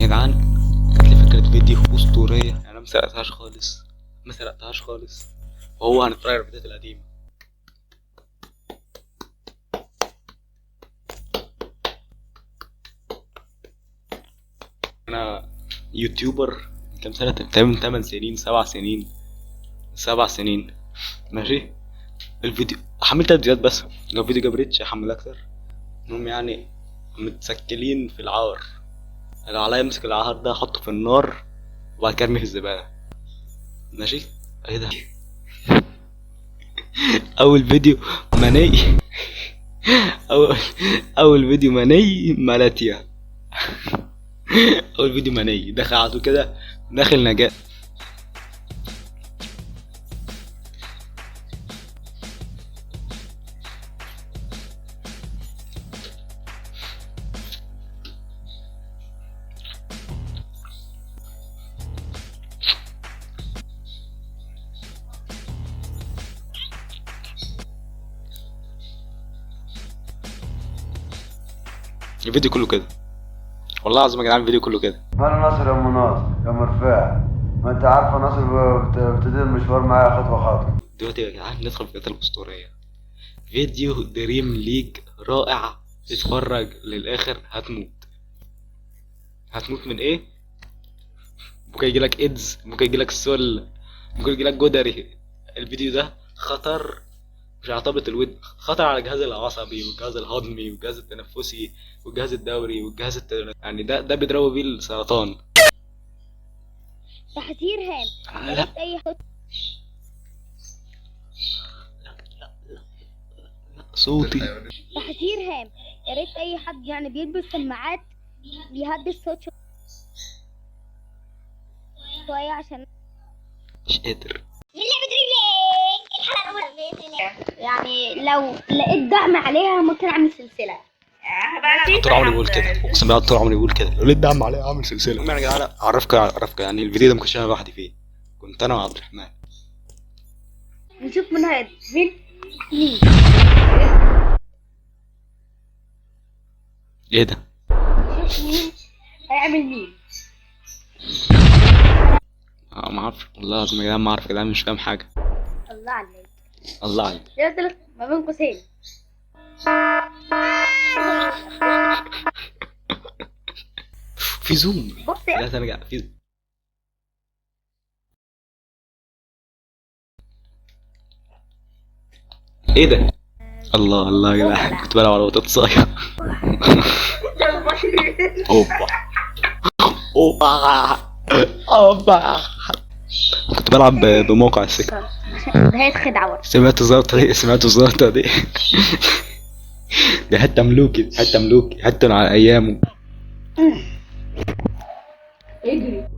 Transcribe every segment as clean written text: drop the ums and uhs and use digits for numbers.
جدعان جاتلي فكرة فيديو أسطورية، يعني أنا مسرقتهاش خالص، ما سرقتهاش خالص، وهو هنتفرج على الفيديوهات القديمة. أنا YouTuber من كام سنة، تقريبا 8 سنين، 7 سنين، 7 سنين ماشي. الفيديو حملت 3 فيديوهات بس، لو فيديو جاب reach هحمل أكتر. المهم يعني متسكلين في العار، لو عليا امسك العار ده احطه في النار وبعد كده ارميه في الزبالة. ماشي؟ ايه ده؟ اول فيديو مني، اول فيديو مني مالاتيا. اول فيديو مني دخل على طول كده، داخل نجاة. الفيديو كله كده، والله العظيم يا جدعان الفيديو كله كده. انا ناصر يا ام ناصر يا مرفاع، ما انت عارفه ناصر بتبتدي المشوار معايا خطوة خطوة. دلوقتي يا جدعان ندخل في الفيديوهات الاسطورية، فيديو Dream League رائع، اتفرج للاخر هتموت. هتموت من ايه؟ ممكن يجيلك ايدز، ممكن يجيلك سل، ممكن يجيلك جدري. الفيديو ده خطر، مش على طبلة الودن، خطر على الجهاز العصبي والجهاز الهضمي والجهاز التنفسي والجهاز الدوري والجهاز يعني ده بيضربوا بيه السرطان. تحذير هام. لا. اي حط. لا لا لا لا صوتي. تحذير هام، يا ريت اي حد يعني بيلبس سماعات بيهدي الصوت شوية عشان مش قادر. اللعبة Dream League الحلقة الأولى بإذن الله، يعني لو لقيت دعم عليها ممكن أعمل سلسلة. طول عمري بقول كده، اقسم بالله طول عمري بقول كده، لو لقيت دعم عليها اعمل سلسلة. المهم يا جدعان اعرفكم يعني الفيديو ده ما كنتش انا لوحدي فيه، كنت انا وعبد الرحمن. نشوف منها مين مين. ايه ده؟ نشوف مين هيعمل مين. ما اعرفش والله العظيم يا جدعان، ما اعرف يا جدعان، مش فاهم حاجة. الله عليك، الله عليك. يا ما بين قوسين. في زوم. بص لا ترجع في. ايه ده؟ الله الله يا جدعان، كنت بلعب على بطاطسايه. اوبا اوبا اوبا، كنت بلعب بموقع السكة. هي خدعة برضه. سمعت الزلطة دي، سمعت الزلطة دي. دي حتة ملوكي، حتة ملوكي، حتة على أيامه. اجري.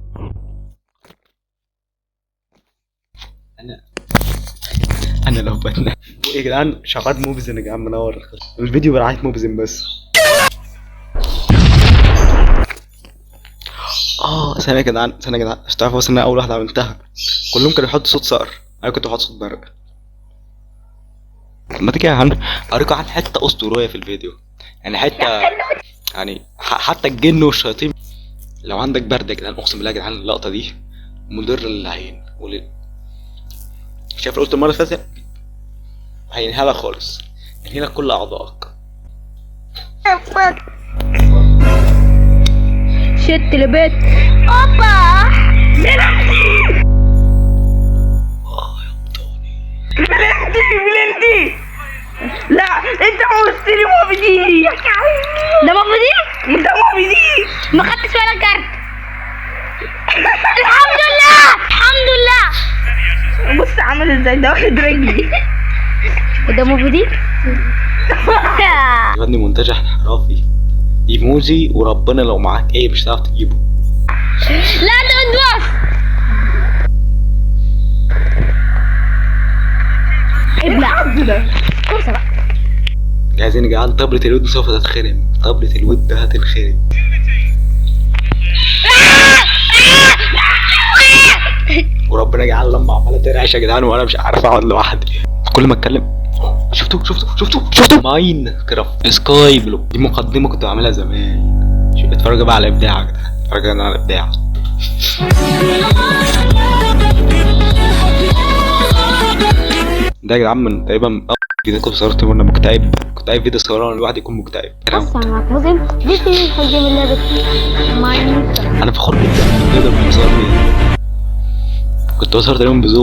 أنا لو بتنا يا جدعان شغال موبزن يا جدعان، منور الفيديو برعاية موبزن بس. ثانية يا جدعان، ثانية يا جدعان، مش تعرفوا بس إن أنا أول واحدة عملتها، كلهم كانوا بيحطوا صوت صقر، أنا كنت بحط صوت برق. ما تيجي أوريكم عن حتة أسطورية في الفيديو، يعني حتة يعني حتى الجن والشياطين. لو عندك برد يا جدعان، أقسم بالله يا جدعان اللقطة دي مضرة للعين شايف قلت المرة اللي فاتت هينهي لك خالص، ينهي لك كل أعضائك. شت لبيت. اوبا اه يا بطاني. بلندي بلندي. لا انت مستلم وبدي. ده مبدي؟ ده مبدي. ما خدتش ولا كارت. الحمد لله الحمد لله. بص عامل ازاي ده، واخد رجلي. ده مبدي؟ يا ابني مونتاج احترافي، ايموجي وربنا لو معاك ايه مش هتعرف تجيبه. لا ده ادوس. ابلع فرصة بقى. جاهزين يا جدعان؟ طبلة الود سوف تتخرم، طبلة الود هتنخرم. وربنا يا جدعان لما عمالة ترعش يا جدعان وانا مش عارف اقعد لوحدي، كل ما اتكلم شفتوا شفتوا شفتوا شفتوا Minecraft SkyBlock. دي مقدمة كنت بعملها زمان. شوف اتفرجوا بقى على ابداع يا جدعان. اتفرج على الابداع. ده يا جدعان من تقريبا من أول فيديو كنت صورته وانا مكتئب، كنت عايز فيديو صورة لوحدي يكون مكتئب. بص انا معاك مسلم، دي هيجي من لعبة ماينكرافت. انا فخور جدا بالفيديو اللي بصور بيه. كنت بصور تقريبا بزوم.